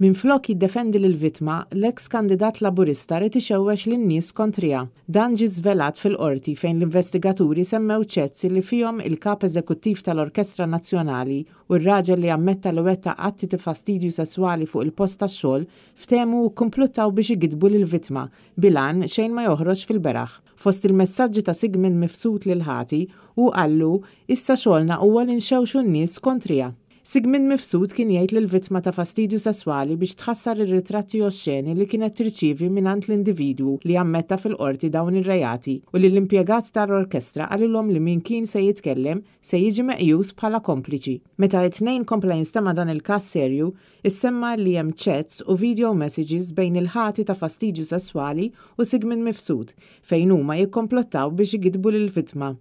Minflok jiddefendi lill-vittma, l-eks kandidat Laburista ried ixewwex lin-nies kontriha. Dan ġie żvelat fil-Qorti fejn l-investigaturi semmew chats li fihom il-Kap Eżekuttiv tal-Orkestra Nazzjonali u r-raġel li ammetta li wettaq atti ta' fastidju sesswali fuq il-post tax-xogħol ftehmu u kkumpluttaw biex igiddbu lill-vittma bil-għan xejn ma joħroġ fil-beraħ. Fost il-messaġġi ta' Sigmund Mifsud lill-ħati, hu qallu issa xogħolna huwa li nxewxu n-nies kontriha. Sigmund Mifsud kien jgħid lill-vittma ta' fastidju sesswali biex tħassar ir-ritratti oxxeni li kienet tirċievi mingħand l-individwu li ammetta fil-Qorti dawn ir-reati u li l-impjegat tal-orkestra qalilhom li min kien se jitkellem se jiġi meqjus bħala kompliċi. Meta it-Tnejn kompla jinstema' dan il-każ serju, issemma li hemm chats u video messages bejn il-ħati ta' fastidju sesswali u Sigmund Mifsud fejn huma jikkomplottaw biex igiddbu lill-vittma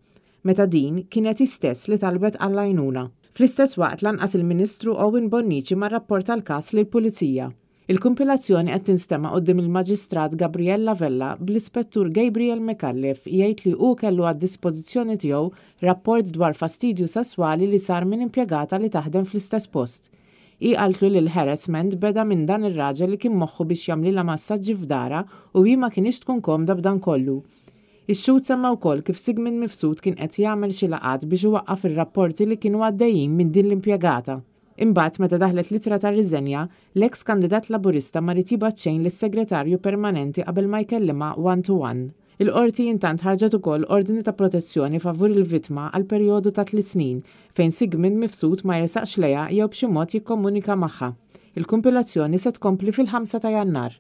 meta din kienet hi stess li talbet għall-għajnuna. Fl-istess waqt lanqas il-Ministru Owen Bonnici ma rrapporta l-każ lill-Pulizija. Il-kumpilazzjoni qed tinstema' quddiem il-Maġistrat Gabriella Vella bl-Ispettur Gabriel Micallef jgħid li hu kellu għad-dispożizzjoni tiegħu rapport dwar fastidju sesswali li sar minn impjegata li taħdem fl-istess post. Hi qaltlu li l-harassment beda minn dan ir-raġel li kien moħħu biex jagħmlilha massaġġi f'darha u hi ma kinitx tkun komda b'dan kollu. Ix-xhud semma wkoll kif Sigmund Mifsud kien qed jagħmel xi laqgħat biex iwaqqaf ir-rapporti li kienu għaddejjin minn din l-impjegata. Imbagħad meta daħlet l-ittra ta' riżenja, l-eks kandidat Laburista ma ried jibgħat xejn lis-Segretarju Permanenti qabel ma jkellimha one to one. Il-Qorti intant ħarġet ukoll ordni ta' protezzjoni favur il-vittma għal perjodu ta' tliet snin fejn Sigmund Mifsud ma jersaqx lejha jew b'xi mod jikkomunika magħha. Il-kumpilazzjoni se tkompli fil-ħamsa ta' Jannar.